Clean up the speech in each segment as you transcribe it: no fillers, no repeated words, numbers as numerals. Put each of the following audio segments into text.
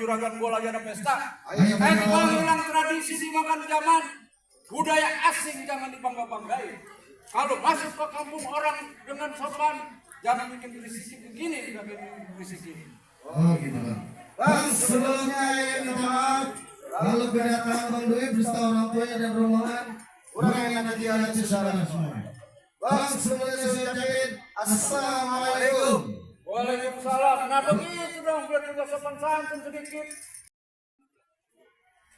juragan gua lagi ada pesta. Hilang tradisi dimakan zaman. Budaya asing jangan dibangga-banggain. Kalau masuk ke kampung orang dengan sopan, jangan bikin berisik begini, bikin berisik ini. Oh gitu Bang. Bang, sebelumnya yang minta maaf kalau kedatangan Bang Doi beserta orang tuanya dan rombongan orang yang nanti ada saudara semua. Bang, sebelumnya saya ucapin assalamualaikum. Waalaikumsalam. Nah begitu dong, biar juga sopan santun sedikit.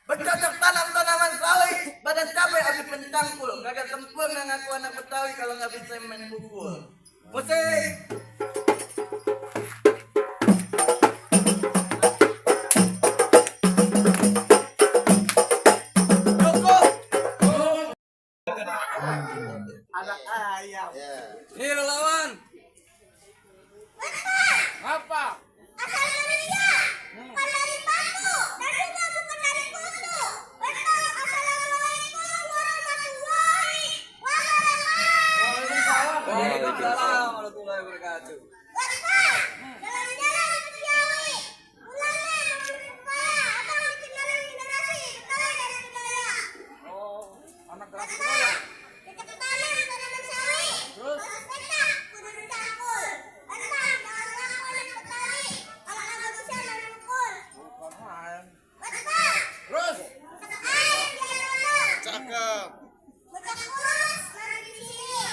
Bercocok tanam tanaman sawit, badan capek habis mencangkul. Kagak sempurna ngaku anak Betawi kalau nggak bisa main pukul. Musik. Anak ayam. Nih lawan. Apa? Asal Indonesia, bukan dari batu, dan juga bukan dari kutu. Betul, assalamualaikum warahmatullahi wabarakatuh. Waalaikumsalam warahmatullahi wabarakatuh. Betul, jalan-jalan di Betawi, mulanya memberi kepala atau dikenalin generasi Betawi dari budaya. Oh, anak kelas Betul, kita tanam tanaman sawit, Terus? harus petak, kudu dicangkul. Betul, jangan ngaku anak Betawi, kalau nggak bisa main pukul. Betul. Terus? Air biar lama. Cakep. Bocah kurus baru di sini.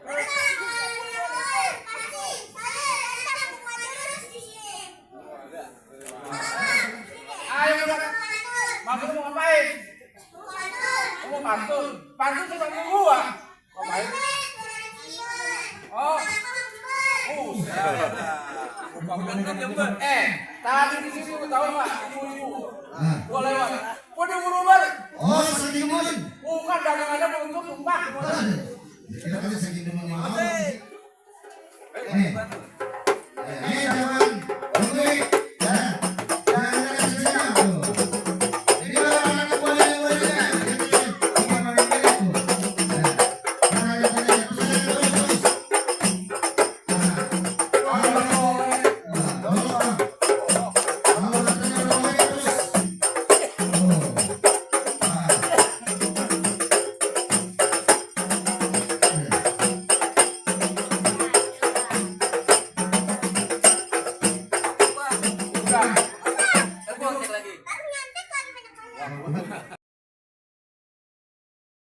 Betul, kalau punya uang, kasih. Saya datang buka jurus di sini. Ayo udah. Maksud mau ngapain? Bukan. Mau pantun. Pantun cuma gua. Ngapain? Oh. Tadi di sini gua tahu nggak? Ibu-ibu. Gua lewat. Gua diburu balik. Oh, Sakimun. Bukan dagangannya untuk tumpah. Kita kasih Sakimun yang mau. Eh,